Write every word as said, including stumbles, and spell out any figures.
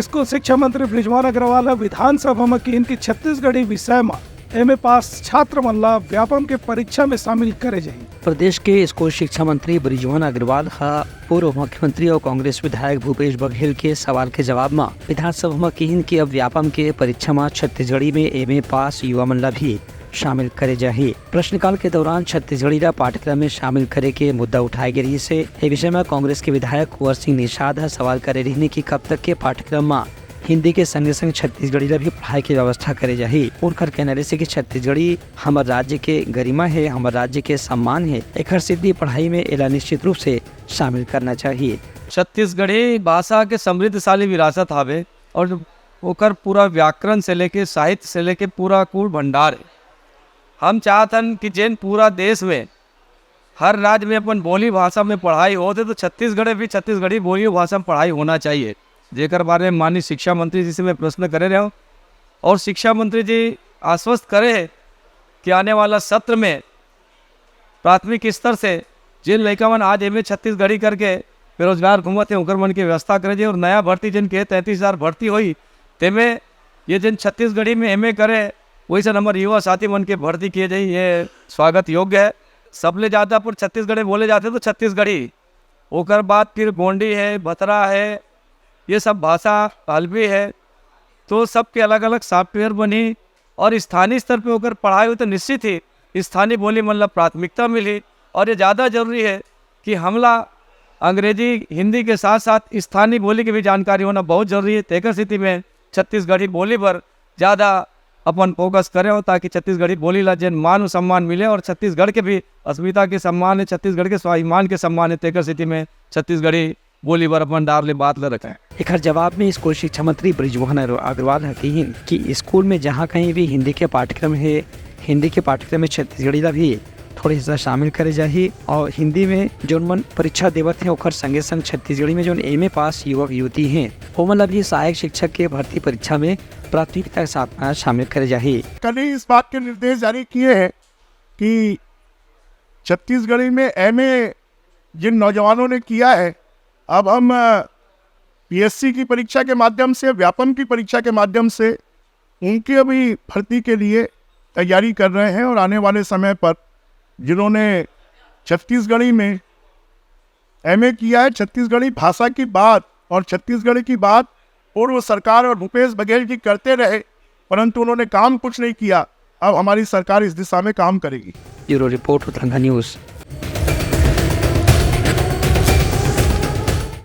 School शिक्षा मंत्री बृजमोहन अग्रवाल ह विधानसभा म किहिन कि छत्तीसगढ़ी विषय म एमए पास छात्र मन ला व्यापम के परीक्षा में शामिल करे जाही। प्रदेश के स्कूल शिक्षा मंत्री बृजमोहन अग्रवाल ह पूर्व मुख्यमंत्री और कांग्रेस विधायक भूपेश बघेल के सवाल के जवाब म विधानसभा म किहिन कि अब व्यापम के परीक्षा म छत्तीसगढ़ी में एमए पास युवा मन ला भी शामिल करे जाही। प्रश्नकाल के दौरान छत्तीसगढ़ी ला पाठ्यक्रम में शामिल करे के मुद्दा उठाए गे रहिस हे। ए विषय म कांग्रेस के विधायक कुंवर सिंह निषाद ह सवाल करे रहिन कि कब तक के पाठ्यक्रम म हिंदी के संगे संग छत्तीसगढ़ी ला भी पढ़ाई के व्यवस्था करे जाही। उनकर कहना रहिस हे कि छत्तीसगढ़ी हमर राज्य के गरिमा हे, हमर राज्य के सम्मान हे, एखर सेती पढ़ाई में एला निश्चित रूप से शामिल करना चाहिए। छत्तीसगढ़ी भाषा के समृद्धशाली विरासत हावे और ओकर पूरा व्याकरण से लेके, साहित्य से लेके, पूरा कुल भंडार है। हम चाहत हन कि जेन पूरा देश में हर राज्य में अपन बोली भाषा में पढ़ाई होत हे, तो छत्तीसगढ़ में भी छत्तीसगढ़ी बोली भाषा में पढ़ाई होना चाहिए, जेकर बारे में माननीय शिक्षा मंत्री जी से मैं प्रश्न करे रहे हूँ। और शिक्षा मंत्री जी आश्वस्त करे हे कि आने वाला सत्र में प्राथमिक स्तर से जेन लइका मन आज एमए छत्तीसगढ़ी करके बेरोजगार घूमत हे, ओकर मन के व्यवस्था करे जाए और नया भर्ती जेन के तैंतीस हजार भर्ती होई, तेमे ये जेन छत्तीसगढ़ी में एमए करे, वइसन हमर युवा साथी मन के भर्ती किए जाए, ये स्वागत योग्य है। सबले ज़्यादा अपन छत्तीसगढ़ में बोले जाते तो छत्तीसगढ़ी, ओकर बाद फिर गोंडी है, भतरा है, ये सब भाषा हल्बी है, तो सबके अलग-अलग सॉफ्टवेयर बनही और स्थानीय स्तर पे ओकर पढ़ाई होई तो निश्चित ही स्थानीय बोली मन ला प्राथमिकता मिलही। और ये ज़्यादा जरूरी है कि हमला अंग्रेजी, हिंदी के साथ-साथ स्थानीय बोली के भी जानकारी होना बहुत जरूरी है। तेकर सेती में छत्तीसगढ़ी बोली पर ज़्यादा अपन फोकस करे हो, ताकि छत्तीसगढ़ी बोली ला जेन मान सम्मान मिले और छत्तीसगढ़ के भी अस्मिता के सम्मान है, छत्तीसगढ़ के स्वाभिमान के सम्मान है। तेकर सेती में छत्तीसगढ़ी बोली बर अपन डार ले बात ल रखे। एखर जवाब में स्कूल शिक्षा मंत्री बृजमोहन अग्र-, अग्रवाल ह कहिन कि स्कूल में जहां कहीं भी हिंदी के पाठ्यक्रम हे, हिंदी के पाठ्यक्रम में छत्तीसगढ़ी ला भी थोड़े हिस्सा शामिल करे जाही और हिंदी में जोन मन परीक्षा देवत हे, ओखर संगे संग छत्तीसगढ़ी में जोन एमए पास युवक युवती हे, ओमन ला भी सहायक शिक्षक के भर्ती परीक्षा में प्राथमिकता के साथ शामिल करे जाही। कल ही इस बात के निर्देश जारी किए हैं कि छत्तीसगढ़ी में एमए जिन नौजवानों ने किया है, अब हम, अ, पीएससी की परीक्षा के माध्यम से, व्यापम की परीक्षा के माध्यम से उनके भी भर्ती के लिए तैयारी कर रहे हैं और आने वाले समय पर जिन्होंने छत्तीसगढ़ी में एमए किया है, छत्तीसगढ़ी भाषा की बात और छत्तीसगढ़ी की बात पूर्व सरकार और भूपेश बघेल जी करते रहे, परंतु उन्होंने काम कुछ नहीं किया। अब हमारी सरकार इस दिशा में काम करेगी। ब्यूरो रिपोर्ट, उतरंगा न्यूज़।